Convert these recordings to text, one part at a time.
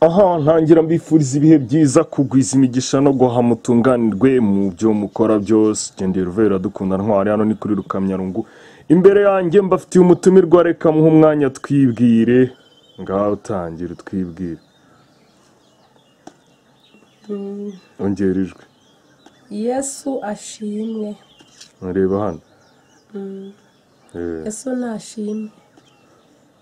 Aha ntangira mbifuriza ibihe byiza, kugwiza imigisha no guha mutunganirwe mu byo mukora byose. Gendera Ruvera dukunda ntwari, hano ni kuri Rukamyarungu. Imbere yanjye mbafitiye umutumirwa, reka muhe umwanya twibwire. Ngaho utangira utwibwire. Ongera ijwi. Yesu ashimwe. Reba hano. Yesu nashimwe.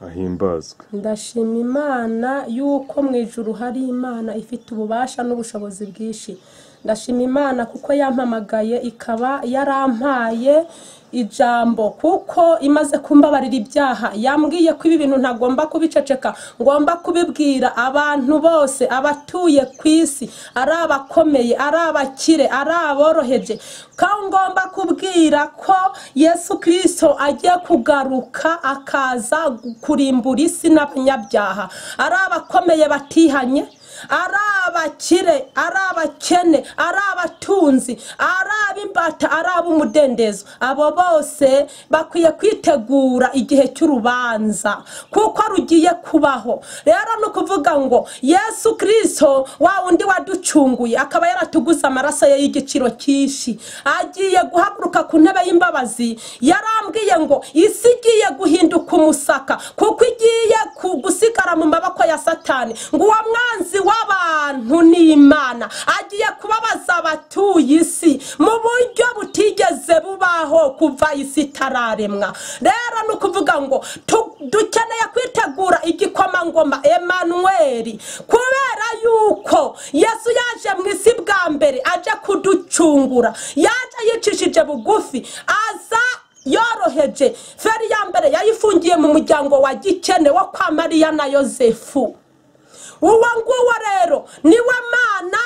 Ahimbazwe. Ndashima Imana yuko mu ijuru hari Imana ifite ububasha n'ubushobozi bwinshi. Ndashima Imana kuko yampamagaye ikaba yarampaye ijambo, kuko imaze kumbabarira ibyaha. Yambwiye ko ibi bintu ntagomba kubiceceka, ngomba kubibwira abantu bose abatuye ku isi, ari abakomeye, ari abakire, ari aboroheje, ko ngomba kubwira ko Yesu Kristo agiye kugaruka akaza kurimbura isi n'abanyabyaha, ari abakomeye batihanye, ari abakire, ari abakene, ari abatunzi, ari ab'imbata, ari ab'umudendezo. Abo bose bakwiye kwitegura igihe cy'urubanza kuko rugiye kubaho. Rero ni ukuvuga ngo Yesu Kristo wa wundi waducunguye akaba yaratuguze amaraso ye y'igiciro cyinshi, agiye guhaguruka ku ntebe y'imbabazi. Yarambwiye ngo isi igiye guhinduka umusaka kuko igiye gusigara mu maboko ya Satani, ngo uwo mwanzi w'abantu ni Imana agiye kubabaza abatuye isi mu buryo butigeze bubaho kuva isi itararemwa. Rero ni ukuvuga ngo dukeneye kwitegura igikomangoma Emmanuel, kubera yuko Yesu yaje mu isi bwa mbere aje kuducungura, yaje yicishije bugufi, aza yoroheje. Feri ya mbere yayifungiye mu muryango wa gikene wo kwa Mariya na Yosefu. Uwo nguwo rero niwe Mana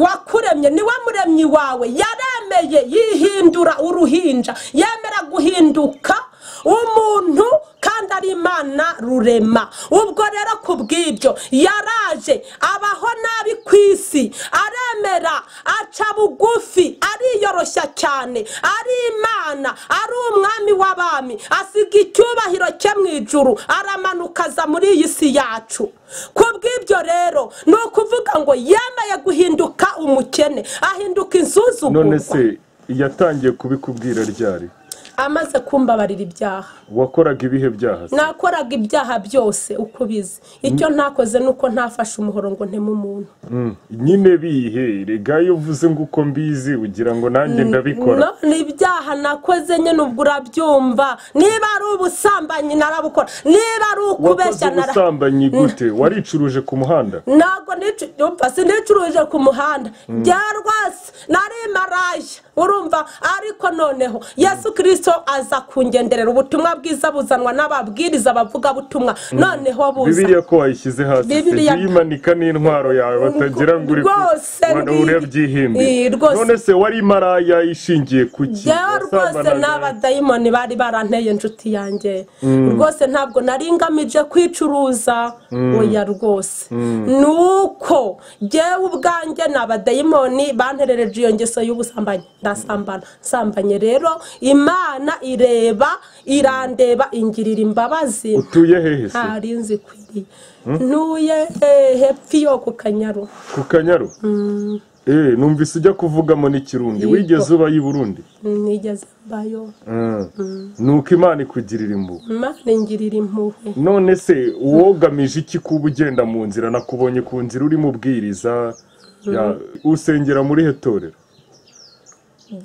wakuremye, niwe muremyi wawe. Yaremeye yihindura uruhinja, yemera guhinduka umuntu kandi ari Imana rurema. Ubwo rero kubw'ibyo yaraje abaho nabi ku isi, aremera aca bugufi, ariyoroshya cyane, ari Imana, ari umwami w'abami, asiga icyubahiro cye mu ijuru, aramanuka aza muri iyi si yacu. Kubw'ibyo rero ni ukuvuga ngo yemeye guhinduka umukene, ahinduka insuzugurwa. None se yatangiye kubikubwira ryari? Amaze kumbabarira ibyaha. Wakoraga ibihe byaha? Nakoraga ibyaha byose uko bizi. Icyo ntakoze nuko ntafashe umuhoro ngo nteme umuntu. Nyine bihe rega iyo uvuze ngo uko mbizi ugira ngo nanjye ndabikora. Ni ibyaha nakoze nyine ubwo urabyumva. Niba ari ubusambanyi narabukora, niba ari ukubeshya nara. Ubusambanyi gute? Waricuruje ku muhanda? Ntabwo sinicuruje ku muhanda. Byarwase nari maraya urumva, ariko noneho Yesu Kristo aza kungenderera. Ubutumwa bwiza buzanwa n'ababwiriza bavuga butumwa. Noneho buza Bibiliya ko wayishyize hasi, uyimanika n'intwaro yawe batagira ngo uri urabyihimbe. None se wari maraya ishingiye kuki? Rwose n'abadayimoni bari baranteye inshuti yanjye. Rwose ntabwo nari ngamije kwicuruza, oya rwose. Nuko jyewe ubwanjye n'abadayimoni banterereje iyo ngeso y'ubusambanyi, ndasambana. Nsambanye rero Imana ireba, irandeba, ingirira imbabazi. Utuye hehe se? Ntari nzi kwiriye. Ntuye hepfo yo ku Kanyaru. Ku Kanyaru? Numvise ujya kuvugamo n'ikirundi. Wigeze uba i Burundi? Nigeze mbayo. Nuko Imana ikugirira impuhwe. Imana ingirira impuhwe. None se wogamije iki kuba ugenda mu nzira? Nakubonye ku nzira urimo ubwiriza, usengera muri he torero?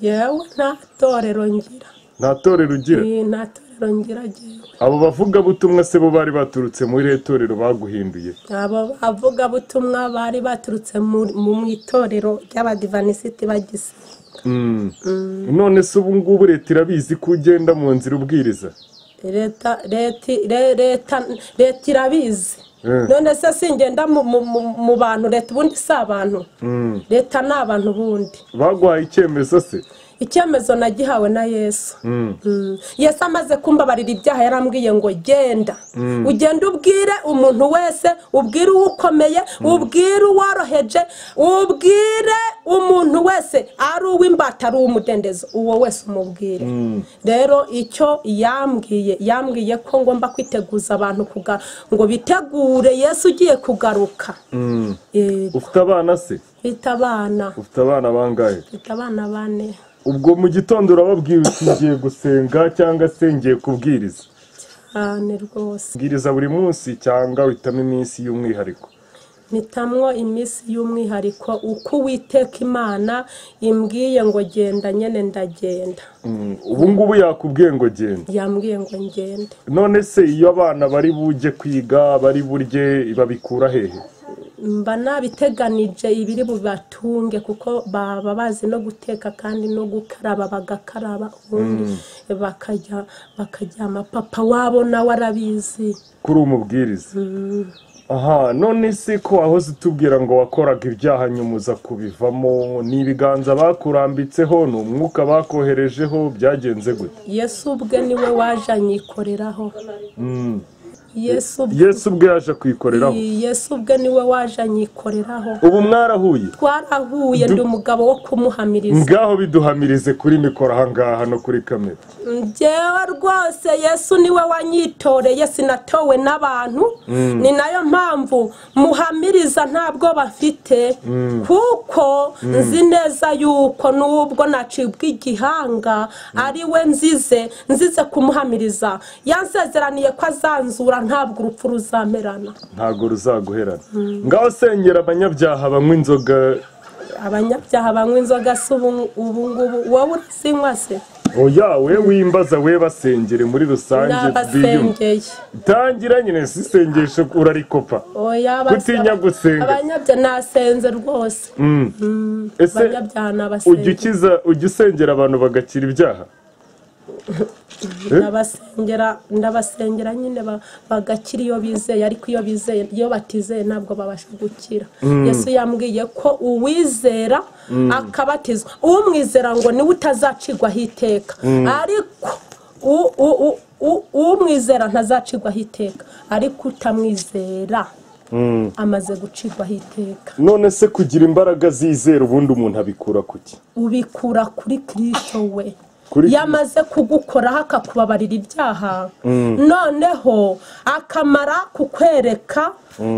Yewe nta torero ngira. Nta torero ugira? Nta torero ngira jyewe. Abo bavuga butumwa se bo bari baturutse muri he torero baguhinduye? Abo bavuga butumwa bari baturutse mu itorero ry'Abadivanisiti bagise. None se ubu ngubu leta irabizi ko ugenda mu nzira ubwiriza? Leta irabizi. None se singenda mu bantu, leta ubundi si abantu. Leta ni abantu bundi. Baguhaye icyemezo se? Icyemezo nagihawe na Yesu. Yesu amaze kumbabarira ibyaha yarambwiye ngo genda, ugende ubwire umuntu wese, ubwire uwukomeye, ubwire uworoheje, ubwire umuntu wese ari uw'imbata ari uw'umudendezo, uwo wese umubwire. Rero icyo yambwiye ko ngomba kwiteguza abantu ngo bitegure Yesu ugiye kugaruka. Ufite abana se? Mfite abana. Ufite abana bangahe? Mfite abana 4. Ubwo mu gitondo urababwira uti ngiye gusenga cyangwa se ngiye kubwiriza? Cyane rwose. Bwiriza buri munsi cyangwa uhitamo iminsi y'umwihariko? Mpitamwo iminsi y'umwihariko uko Uwiteka Imana imbwiye ngo genda nyene ndagenda. Ubu ngubu yakubwiye ngo genda? Yambwiye ngo ngende. None se iyo abana bari bujye kwiga bari burye babikura hehe? Mba nabiteganije ibiri bubatunge kuko baba bazi no guteka kandi no gukaraba bagakaraba, ubundi bakajya bakaryama. Papa wabo nawe arabizi kuri umubwiriza. Aha, none se ko wahoze utubwira ngo wakoraga ibyaha nyumuza kubivamo, ni ibiganza bakurambitseho, ni umwuka bakoherejeho, byagenze gute? Yesu ubwe niwe waje anyikoreraho. Yesu ubwe yaje kwikoreraho. Yesu ubwe niwe waje anyikoreraho. Ubu mwarahuye? Twarahuye, ndi umugabo wo kumuhamiriza. Ngaho biduhamirize kuri mikoro aha ngaha no kuri kamera. Njyewe rwose Yesu niwe wanyitoreye, sinatowe n'abantu. Ni nayo mpamvu muhamiriza ntabwo bafite, kuko nzi neza yuko nubwo nacibwa igihanga ari we nzize kumuhamiriza. Yansezeraniye ko azanzura, ntabwo urupfu ruzamerana, ntabwo ruzaguherana. Ngaho sengera abanyabyaha banywa inzoga. Abanyabyaha banywa inzoga se ubu ngubu wowe urazinywa se? Oya, we wimbaza, we basengere muri rusange. Nabasengeye. Tangira nyine sisengesho urarikopa. Oya, gutinya gusenga. Abanyabyaha nasenze rwose. Ese abanyabyaha nabasengeye. Ujya usengera abantu bagakira ibyaha? Ndabasengera nyine bagakira iyo bizeye, ariko iyo bizeye, iyo batizeye ntabwo babasha gukira. Yesu yambwiye ko uwizera akabatizwa, umwizera ngo niwe utazacigwaho iteka, ariko umwizera ntazacigwaho iteka, ariko utamwizera amaze gucigwaho iteka. None se kugira imbaraga zizera ubundi umuntu abikura kuki? Ubikura kuri Kristo we. Yamaze kugukoraho akakubabarira ibyaha, noneho akamara kukwereka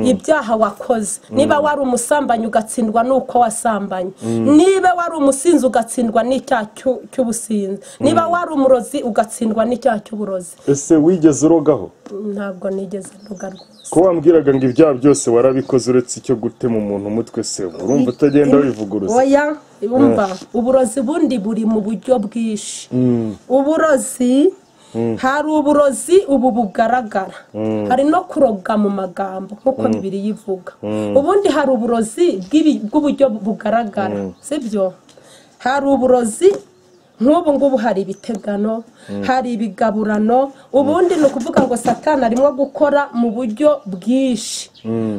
ibyaha wakoze. Niba wari umusambanyi ugatsindwa nuko wasambanye, niba wari umusinzi ugatsindwa n'icyaha cy'ubusinzi, niba wari umurozi ugatsindwa n'icyaha cy'uburozi. Ese wigeze urogaho? Ntabwo nigeze ndoga rwose. Ko wambwiraga ngo ibyaha byose warabikoze uretse icyo gutema umuntu umutwe, se urumva utagenda wivuguruza? Oya, umva, uburozi bundi buri mu buryo bwinshi. Uburozi, hari uburozi ubu bugaragara, hari no kuroga mu magambo nkuko Bibiliya ivuga. Ubundi hari uburozi bw'uburyo bugaragara, sibyo? Hari uburozi nk'ubu ngubu, hari ibitegano, hari ibigaburano. Ubundi ni ukuvuga ngo Satani arimo gukora mu buryo bwinshi.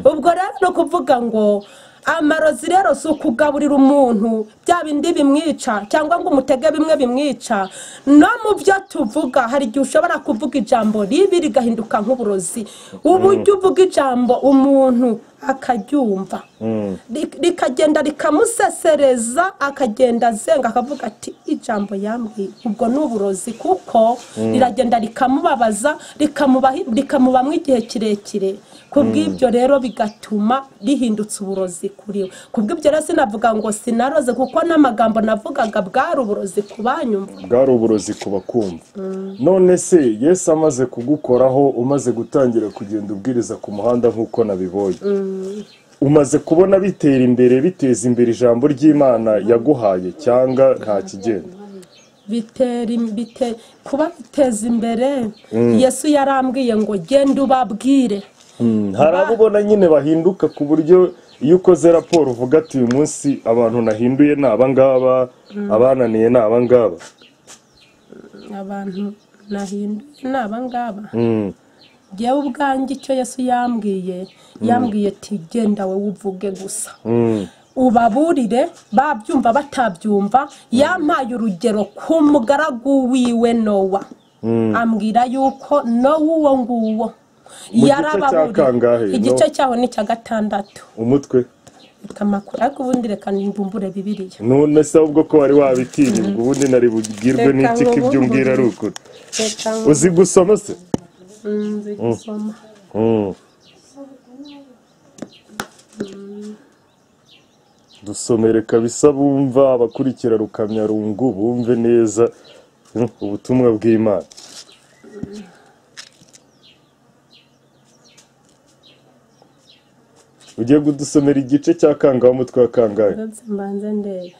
Ubwo rero ni ukuvuga ngo amarozi rero si ukugaburira umuntu bya bindi bimwica cyangwa ngo umutege bimwe bimwica. No mu byo tuvuga hari igihe ushobora kuvuga ijambo ribi rigahinduka nk'uburozi. Uburyo uvuga ijambo umuntu akaryumva, rikagenda rikamusesereza, akagenda azenga akavuga ati ijambo yambwiye, ubwo ni uburozi, kuko riragenda rikamubabaza, rikamubamwo igihe kirekire. Kubw'ibyo rero bigatuma rihindutse uburozi kuri we. Kubw'ibyo rero sinavuga ngo sinaroze, kuko n'amagambo navugaga bwari uburozi ku banyumva, bwari uburozi ku bakumva. None se Yesu amaze kugukoraho, umaze gutangira kugenda ubwiriza ku muhanda nk'uko nabibonye, umaze kubona bitera imbere, biteza imbere ijambo ry'Imana yaguhaye, cyangwa nta kigenda? Kuba biteza imbere, Yesu yarambwiye ngo genda ubabwire. Hari abo ubona nyine bahinduka ku buryo iyo ukoze raporo uvuga ati uyu munsi abantu nahinduye ni aba ngaba, abananiye ni aba ngaba. Abantu nahinduye ni aba ngaba. Njyewe ubwanjye icyo Yesu yambwiye, yambwiye ati genda wowe uvuge gusa. Ubaburire babyumva batabyumva. Yampaye urugero ku mugaragu wiwe Nowa, ambwira yuko Nowa uwo nguwo yarababuriye. Igice cyaho ni cya 6. Umutwe kamakuru, ariko ubundi reka mbumbure Bibiliya. None se ubwo ko wari wabitinye, ubwo ubundi nari bugirwe n'iki ko ibyo umbwira ari ukuri? Uzi gusoma se? Nzi gusoma. Dusomere kabisa bumva abakurikira Rukamyarungu bumve neza ubutumwa bw'Imana. Ugiye kudusomera igice cya kangahe, umutwe wa kangahe? Mbanze ndebe.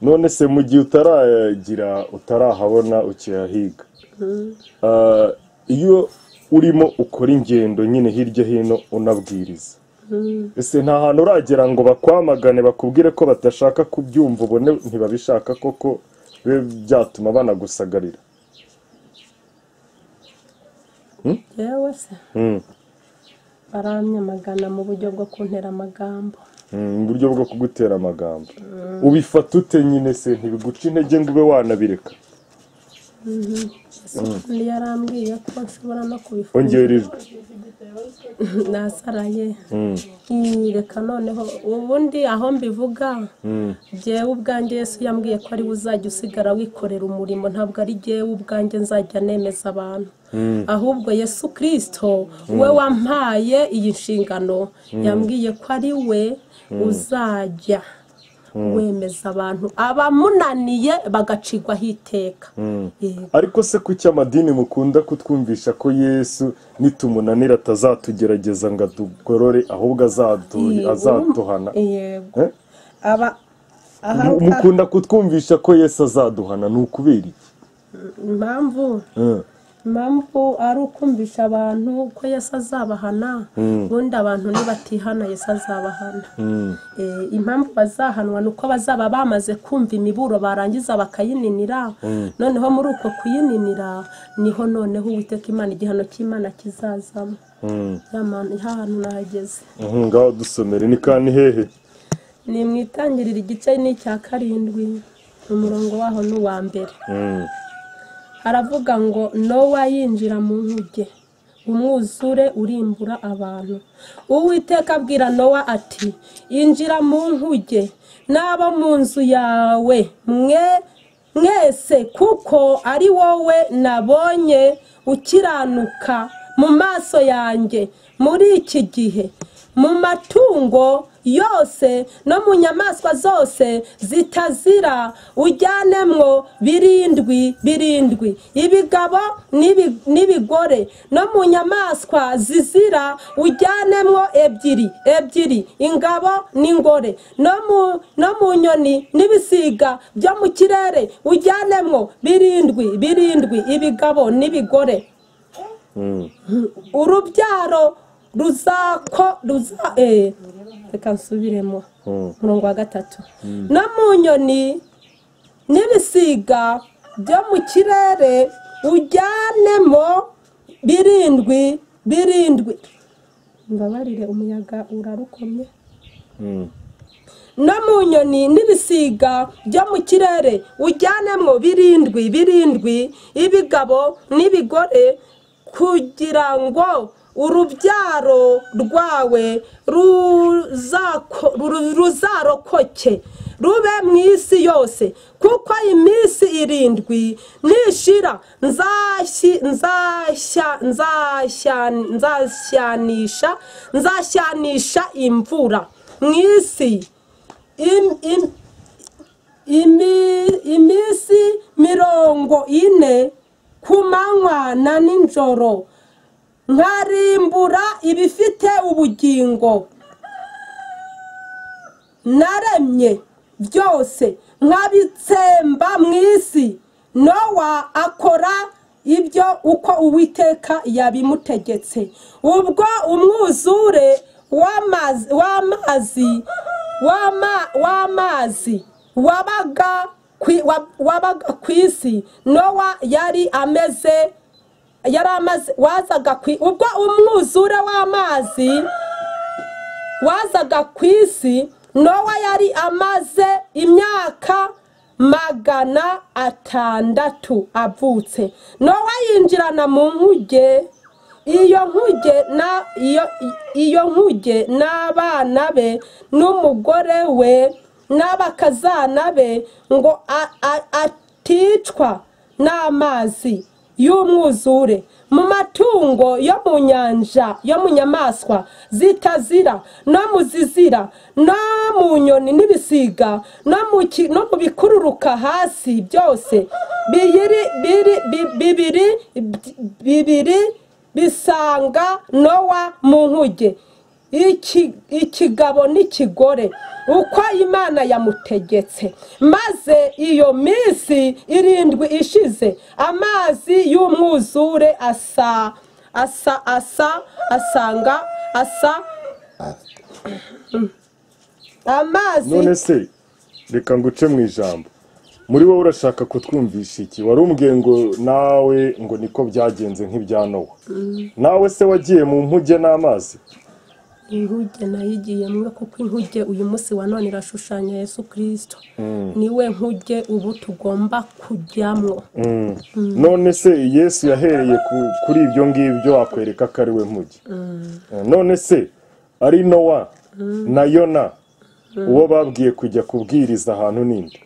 None se mu gihe utaragira utarahabona ukihahiga, iyo urimo ukora ingendo nyine hirya hino unabwiriza, ese nta hantu uragera ngo bakwamagane bakubwire ko badashaka kubyumva, ubone ntibabishaka koko bibe byatuma banagusagarira? Yewe se baranyamagana mu buryo bwo kuntera amagambo. Mu buryo bwo kugutera amagambo. Ubifata ute nyine se, ntibiguca intege ngo ube wanabireka? Yarambwiye ko nshobora no kubifunga. Ongera ijwi. Nasaraye. Reka noneho ubundi aho mbivuga, jyewe ubwanjye Yesu yambwiye ko ari uzajya usigara wikorera umurimo, ntabwo ari jyewe ubwanjye nzajya nemeza abantu. Ahubwo Yesu Kristo we wampaye iyi nshingano, yambwiye ko ari we uzajya wemeza abantu abamunaniye bagacigwaho iteka. Ariko se kuki amadini mukunda kutwumvisha ko Yesu nitumunanira atazatugerageza ngo adugorore, ahubwo azaduhana? Mukunda kutwumvisha ko Yesu azaduhana, ni ukubera iki? Impamvu ari ukumvisha abantu ko Yesu azabahana, ubundi abantu nibatihana Yesu azabahana. Impamvu bazahanwa nuko bazaba bamaze kumva imiburo barangiza bakayininira, noneho muri uko kuyininira niho noneho Uwiteka Imana igihano cy'Imana kizazamo. Hantu nahageze. Ngaho dusomere ni kandi hehe? Ni mu itangiriro igice ni icya 7, umurongo waho ni uwa 1. Haravuga ngo Nowa yinjira mu nkuge, umwuzure urimbura abantu. Uwiteka abwira Nowa ati, injira mu nkuge n'abo mu nzu yawe mwese, kuko ari wowe nabonye ukiranuka mu maso yanjye muri iki gihe. Mu matungo yose no mu nyamaswa zose zitazira ujyanemwo 7 7, ibigabo n'ibigore, no mu nyamaswa zizira ujyanemwo 2 2, ingabo n'ingore, no mu nyoni n'ibisiga byo mu kirere ujyanemwo 7 7, ibigabo n'ibigore. Urubyaro reka nsubiremo umurongo wa 3. No mu nyoni n'ibisiga byo mu kirere ujyanemo 7 7. Mbabarire umuyaga urarukomye. No mu nyoni n'ibisiga byo mu kirere ujyanemo 7 7, ibigabo n'ibigore, kugira ngo urubyaro rwawe ruzarokoke rube mu isi yose, kuko iminsi 7 nishira nzashyanisha imvura mu isi iminsi 40 ku manywa na nijoro, nkarimbura ibifite ubugingo naremye byose, nkabitsemba mu isi. Nowa akora ibyo uko Uwiteka yabimutegetse. Ubwo umwuzure w'amazi wabaga ku isi, Nowa yari ameze Yari amaze wazaga ubwo umwuzure w'amazi wazaga ku isi, Nowa yari amaze imyaka 600 avutse. Nowa yinjirana mu nkuge, iyo nkuge n'abana be n'umugore we n'abakazana be, ngo aticwa n'amazi y'umwuzure. Mu matungo yo mu nyanja, yo mu nyamaswa zitazira no mu zizira, no mu nyoni n'ibisiga, no mu bikururuka hasi byose, bibiri bibiri bisanga Nowa mu nkuge, ikigabo n'ikigore, uko Imana yamutegetse. Maze iyo minsi 7 ishize, amazi y'umwuzure asa asa asa asanga asa amazi. None se reka nguce mu ijambo, muri wowe urashaka kutwumvisha iki? Warumbwiye ngo nawe ngo niko byagenze nk'ibya Nowa. Nawe se wagiye mu nkuge n'amazi? Inkuge nayigiyemwo, kuko inkuge uyu munsi wa none irashushanya Yesu Kristo. Niwe nkuge ubu tugomba kujyamwo. None se Yesu yahereye kuri ibyo ngibyo akwereka ko ari we nkuge. None se ari Nowa na Yona uwo babwiye kujya kubwiriza ahantu ninde?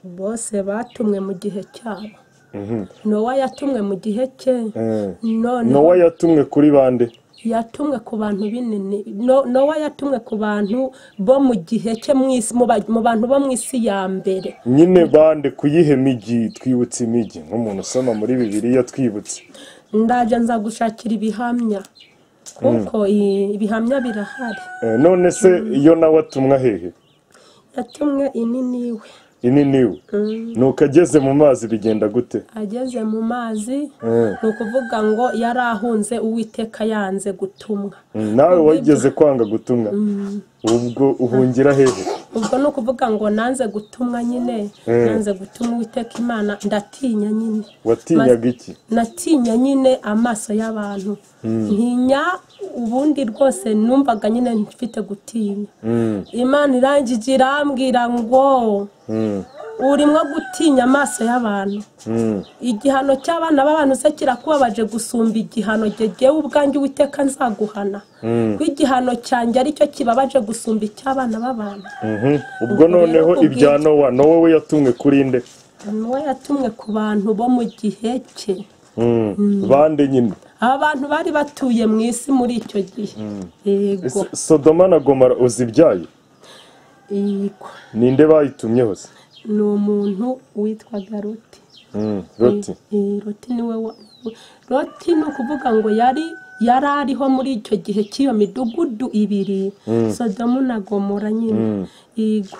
Bose batumwe mu gihe cyabo. Nowa yatumwe mu gihe cye. None Nowa yatumwe kuri bande? Yatumwe ku bantu binini. Nowa yatumwe ku bantu bo mu gihe cye mu isi, mu bantu bo mu isi ya mbere. Nyine bande kuyihe migi? Twibutse imigi nk'umuntu usoma muri Bibiliya, twibutse. Ndaje nza gushakira ibihamya, kuko ibihamya birahari. None se iyo nawe atumwa hehe? Yatumwe Ininiwe. Ininiwe. Nuko ageze mu mazi bigenda gute? Ageze mu mazi ni ukuvuga ngo yarahunze Uwiteka yanze gutumwa. Nawe wageze kwanga gutumwa, ubwo uhungira hehe? Ubwo ni ukuvuga ngo nanze gutumwa nyine, nanze gutumwa Uwiteka Imana, ndatinya nyine. Watinyaga iki? Natinya nyine amaso y'abantu, ntinya ubundi rwose numvaga nyine mfite gutinya. Imana irangije irambwira ngo urimwo gutinya amaso y'abantu. Igihano cy'abana b'abantu se kirakubabaje gusumba igihano jewe ubwanjye Uwiteka nzaguhana. Ko igihano cyanjye aricyo kibabaje gusumba icy'abana b'abantu. Ubwo noneho ibya Nowa, Nowa we yatumwe kuri nde? Nowa yatumwe ku bantu bo mu gihe cye. Bande nyine? Abantu bari batuye mu isi muri icyo gihe. Yego. Sodoma na Gomora uzi ibyayo? Yego. Ninde bayitumyeho se? Ni umuntu witwaga Loti. Loti. Loti niwe Loti ni ukuvuga ngo yari ariho muri icyo gihe cy'iyo midugudu ibiri, Sodomu na Gomora nyine. Yego.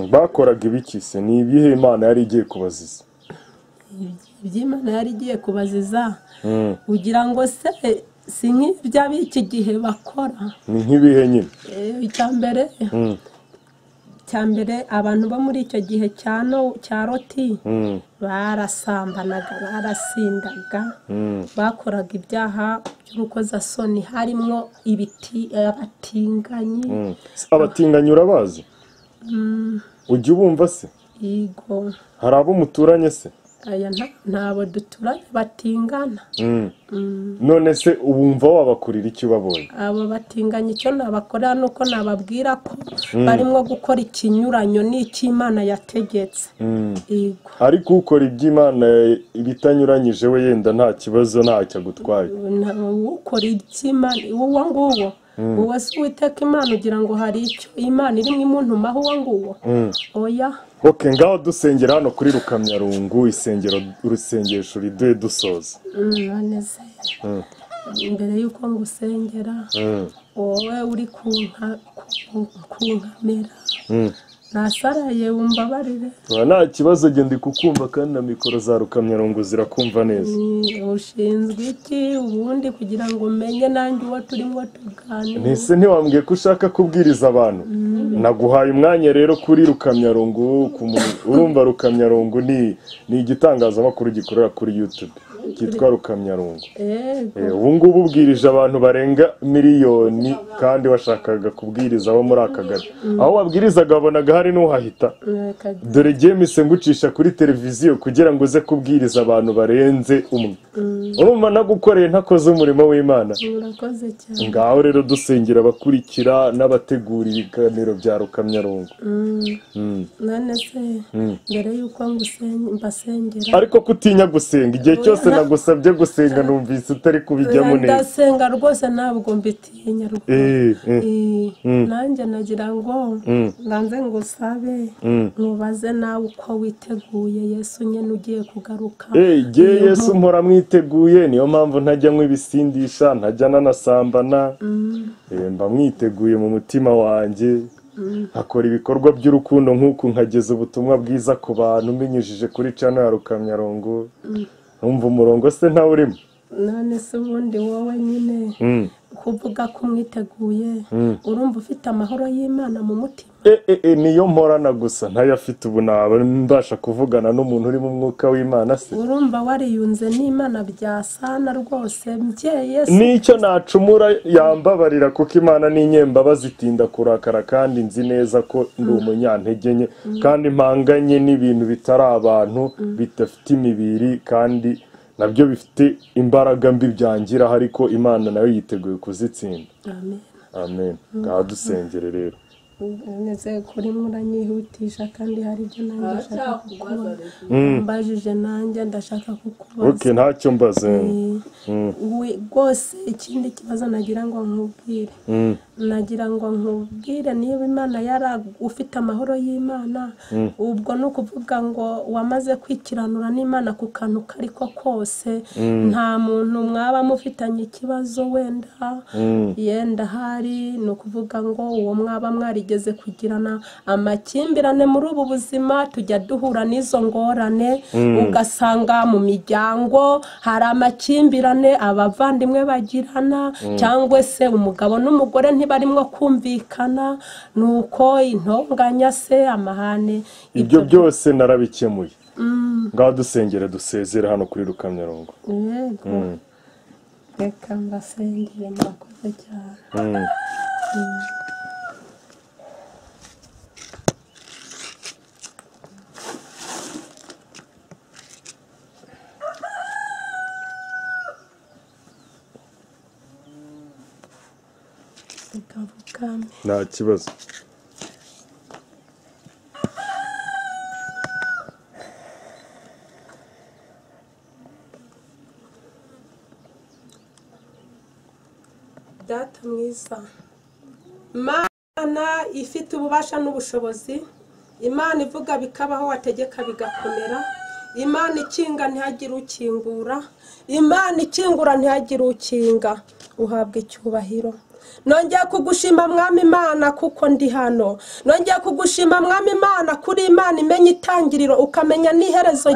Bakoraga ibiki se? Ni ibihe Imana yari igiye kubaziza? Iby'Imana yari igiye kubaziza, ugira ngo se si nk'iby'ab'iki gihe bakora? Ni nk'ibihe nyine? Icya mbere abantu bo muri icyo gihe cya Loti barasambanaga, barasindaga, bakoraga ibyaha by'urukozasoni, harimo ibiti, abatinganyi. Abatinganyi urabazi? Ujya ubumva se? Yego. Hari abo muturanye se? Aya ntabo duturanye batingana. None se ubumva wabakurira icyo ubabonye? Abo batinganye icyo nabakorera nuko nababwira ko barimo gukora ikinyuranyo n'icy'Imana yategetse. Yego. Ariko ukora iby'Imana ibitanyuranyije we yenda nta kibazo ntacyo agutwaye. Ukora iby'Imana uwo nguwo, uwo si Uwiteka Imana ugira ngo hari icyo Imana irimo imuntumaho uwo nguwo? Oya. Okay, ngaho dusengera hano kuri Rukamyarungu, isengero urusengesho riduhe dusoza. None se mbere yuko ngusengera, wowe uri kunkamera nasaraye wumbabarire. Nta kibazo, genda kukumva kandi na mikoro za Rukamyarungu zirakumva neza. Ushinzwe iki ubundi kugira ngo umenye nanjye uwo turimo tuganira? Nese ntiwambwiye ko ushaka kubwiriza abantu? Naguhaye umwanya rero kuri Rukamyarungu. Urumva Rukamyarungu ni igitangazamakuru gikorera kuri YouTube. Kitwa Rukamyarungu. Ubu ngubu ubwirije abantu barenga miliyoni kandi washakaga kubwiriza abo muri aka gace. Aho wabwirizaga wabonaga hari n'uhahita. Dore James ngucisha kuri televiziyo kugira ngo uze kubwiriza abantu barenze umwe. Urumva nagukoreye ntakoze umurimo w'Imana. Urakoze cyane. Ngaho rero dusengera abakurikira n'abategura ibiganiro bya Rukamyarungu. None se mbere yuko mbasengera, ariko kutinya gusenga igihe cyose nagusabye gusenga numvise utari kubijyamo neza. Ndasenga rwose ntabwo mbitinya rwose. Nanjye nagira ngo nganze ngusabe nkubaze nawe uko witeguye Yesu nyene ugiye kugaruka. Yesu mpora mwiteguye, niyo mpamvu ntajya nywa ibisindisha, ntajya nanasambana. Mba mwiteguye mu mutima wanjye, nkakora ibikorwa by'urukundo nk'uku nkageza ubutumwa bwiza ku bantu mbinyujije kuri channel ya Rukamyarungu. Numva umurongo se ntawe urimo. None se ubundi wowe nyine kuvuga ko mwiteguye, urumva ufite amahoro y'Imana mu mutima? Niyo mporana gusa ntayafite ubu naba mbasha kuvugana n'umuntu uri mu mwuka w'Imana se. Urumva wariyunze n'Imana byasana rwose mbye. Nicyo nacumura yambabarira kuko Imana ni inyembabazi itinda kurakara, kandi nzi neza ko ndi umunyantege nke kandi mpanganye n'ibintu bitari abantu bidafite imibiri kandi nabyo bifite imbaraga mbi byangiraho, ariko Imana nayo yiteguye kuzitsinda. Amen. Amen. Ngaho dusengere rero. Neze kuri muranyihutisha kandi hari ibyo nanjye nshaka kukubaza. Mbajije nanjye ndashaka kukubaza. Okay, ntacyo mbaze. Rwose ikindi kibazo nagira ngo nkubwire. Nagira ngo nkubwire niba Imana yara ufite amahoro y'Imana, ubwo no kuvuga ngo wamaze kwikiranura n'Imana ku kantu kariko kose, nta muntu mwaba mufitanye ikibazo wenda yenda hari no kuvuga ngo uwo mwaba mwarigeze kugirana amakimbirane muri ubu buzima, tujya duhura n'izo ngorane, ugasanga mu miryango hari amakimbirane abavandimwe bagirana, cyangwa se umugabo n'umugore ntibarimwo kumvikana, nuko intonganya se amahane. Ibyo byose narabikemuye. Ngaho dusengere dusezere hano kuri Rukamyarungu. Yego. Reka mbasengere, murakoze cyane. Nta kibazo. Data mwiza, Imana ifite ububasha n'ubushobozi, Imana ivuga bikabaho, wategeka bigakomera, Imana ikinga ntihagire ukingura, Imana ikingura ntihagire ukinga, uhabwa icyubahiro. Nongeye kugushima Mwami Imana kuko ndi hano. Nongeye kugushima Mwami Imana kuri Imana imenya itangiriro ukamenya n'iherezo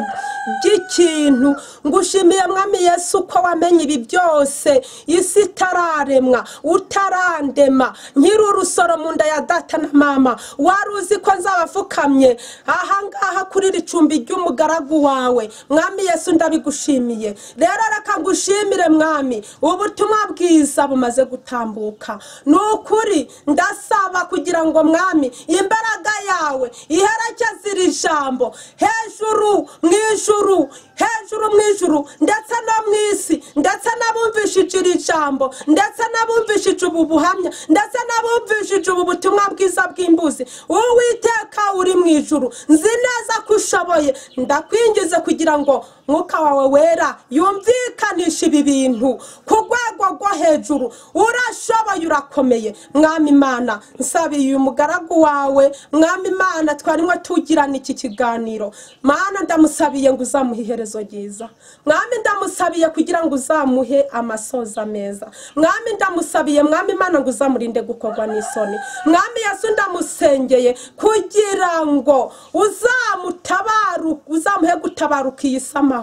ry'ikintu. Ngushimiye Mwami Yesu ko wamenye ibi byose isi itararemwa, utarandema, nkiri urusoro mu nda ya data na mama. Wari uzi ko nzabafukamye ahangaha kuri iri cumbi ry'umugaragu wawe. Mwami Yesu ndabigushimiye. Rero reka ngushimire Mwami, ubutumwa bwiza bumaze gutambuka. Nukuri ndasaba kugira ngo Mwami imbaraga yawe iherekeze iri jambo hejuru mu ijuru, hejuru mu ijuru ndetse no mu isi, ndetse n'abumvishije iri jambo, ndetse n'abumvishije ubu buhamya, ndetse n'abumvishije ubu butumwa bwiza bw'imbuzi. Uwiteka uri mu ijuru, nzi neza ko ushoboye, ndakwingize kugira ngo Mwuka wawe wera yumvikanisha ibi bintu ku rwego rwo hejuru. Urashoboye, urakomeye Mwami Imana. Nsabiye uyu mugaragu wawe Mwami Imana twarimo tugirana iki kiganiro, Mana ndamusabiye ngo uzamuhe iherezo ryiza. Mwami ndamusabiye kugira ngo uzamuhe amasoza meza. Mwami ndamusabiye Mwami Imana ngo uzamurinde gukorwa n'isoni. Mwami Yesu ndamusengeye kugira ngo uzamuhe gutabaruka iyi si amahoro.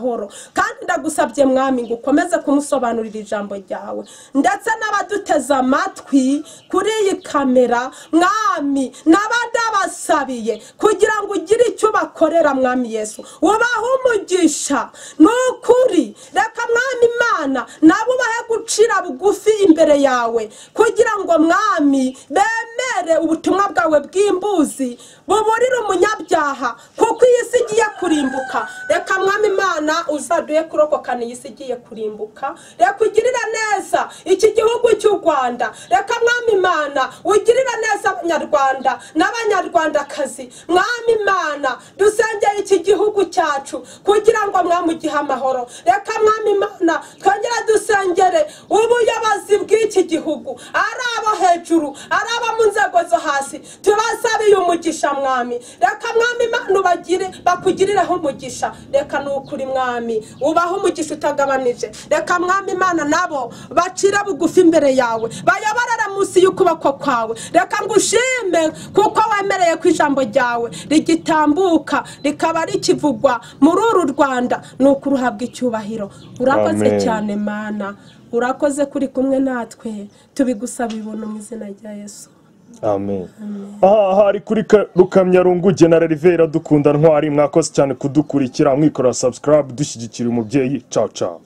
Kandi ndagusabye Mwami ngo ukomeze kumusobanurira ijambo ryawe, ndetse n'abaduteze amatwi kuri iyi kamera Mwami n'abadabasabiye kugira ngo ugire icyo bakorera Mwami Yesu, ubahe umugisha. Nukuri reka Mwami Imana nabo ubahe gucira bugufi imbere yawe, kugira ngo Mwami bemere ubutumwa bwawe bw'imbuzi buburire umunyabyaha, kuko iyi si igiye kurimbuka. Reka Mwami Imana uzaduhe kurokokana iyi si igiye kurimbuka. Reka ugirire neza iki gihugu cy'u Rwanda. Reka Mwami Imana ugirire neza Abanyarwanda n'Abanyarwandakazi. Mwami Imana dusengeye iki gihugu cyacu kugira ngo Mwami ugihe amahoro. Reka Mwami Imana twongere dusengere ubuyobozi bw'iki gihugu, ari abo hejuru, ari abo mu nzego zo hasi, tubasabiye umugisha Mwami. Reka Mwami Imana ubagire, bakugirireho umugisha. Reka nukuri Mwami ubahe umugisha utagabanije. Reka Mwami Imana nabo bacira bugufi imbere yawe, bayoborere munsi y'ukuboko kwawe. Reka ngushime kuko wemereye ko ijambo ryawe rigitambuka rikaba rikivugwa muri uru Rwanda, nuko uruhabwa icyubahiro. Urakoze cyane Mana, urakoze kuri kumwe natwe, tubigusaba ibintu mu izina rya Yesu. Amen. Aha hari kuri Rukamyarungu General Rivera dukunda Ntwari, mwakoze cyane kudukurikira, mwikora subscribe, dushyigikira umubyeyi. Ciao ciao.